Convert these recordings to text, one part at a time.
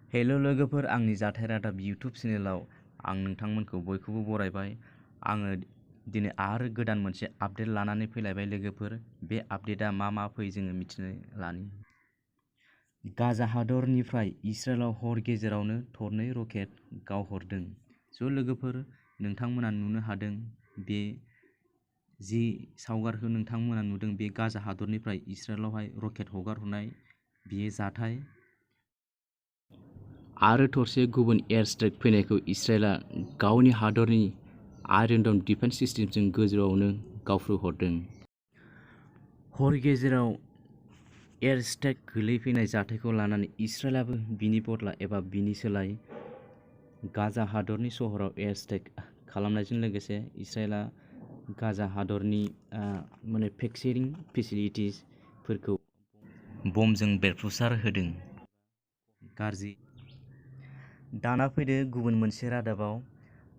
हेल' लोगोफोर, आंनि जाथाय रादाब इउटुब चेनेलाव आं नोंथांमोनखौ बयखौबो बरायबाय। आङो दिनै आरो गोदान मोनसे आपडेट लानानै फैलायबाय लोगोफोर। बे आपडेटआ मा फैयो जोङो मिथिनो लानि। गाजा हादरनिफ्राय इजराइलाव हर गेजेरावनो थरनै रकेट गावहरदों। ज' लोगोफोर, नोंथांमोना नुनो हादों बे जि सावगारिखौ नोंथांमोना नुदों, बे गाजा हादरनिफ्राय इजराइलावहाय रकेट हगारहरनाय बेयो जाथाय। आरो थरसे गुबुन एयार स्ट्राइक फैनायखौ इजराइलआ गावनि हादरनि आयरन डम डिफेन्स सिस्टेमजों गोजौआवनो गावफ्रुहरदों। हर गेजेराव एयार स्ट्राइक गोलैफैनाय जाथायखौ लानानै इजराइलआबो बिनि बदला एबा बिनि सोलाय गाजा हादरनि सहराव एयार स्ट्राइक खालामनायजों लोगोसे इजराइलआ गाजा हादरनि मैन्युफेक्चारिं फेसिलिटिसफोरखौ बमजों बेरफ्रुसार होदों। गाज्रि। दाना फैदो गुबुन मोनसे रादाबाव।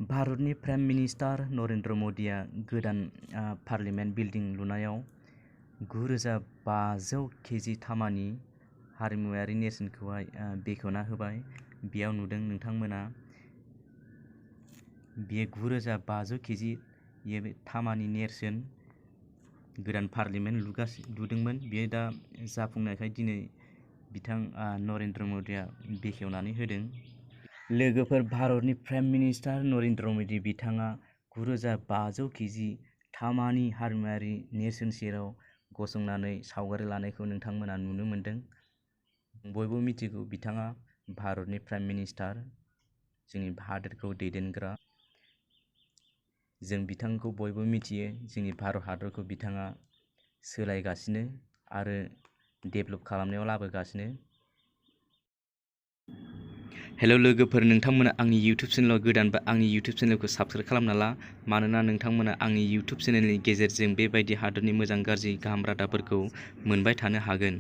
भारतनि प्राइम मिनिस्टार नरेन्द्र मदिया गोदान पार्लियामेन्ट बिल्डिं लुनायाव 9,500 केजि तामानि हारिमुआरि नेरसोनखौहाय बेखेवना होबाय। बेयाव नुदों नोंथांमोना, बेयो 9,500 केजि तामानि नेरसोन गोदान पार्लियामेन्ट लुदोंमोन। बेयो दा जाफुंनायखाय दिनै बिथां नरेन्द्र मदिया बेखेवनानै होदों। लोगोफोर, भारतनि प्राइम मिनिस्टार नरेन्द्र मदि बिथाङा 9,500 केजि तामानि हारिमुआरि नेरसोन सेराव गसंनानै सावगारि लानायखौ नोंथांमोना नुनो मोन्दों। बयबो मिथिगौ बिथाङा भारतनि प्राइम मिनिस्टार, जोंनि हादोरखौ दैदेनग्रा। जों बिथांखौ बयबो मिथियो। जोंनि भारत हादरखौ बिथाङा सोलायगासिनो आरो डेभेलप खालामनायाव लाबोगासिनो। हेल' लोगोफोर, नोंथांमोना आंनि इउटुब चेनेलाव गोदानबा आंनि इउटुब चेनेलखौ साबस्क्राइब खालामना ला। मानोना नोंथांमोना आंनि इउटुब चेनेलनि गेजेरजों बेबायदि हादरनि मोजां गाज्रि गाहाम रादाबफोरखौ मोनबाय थानो हागोन।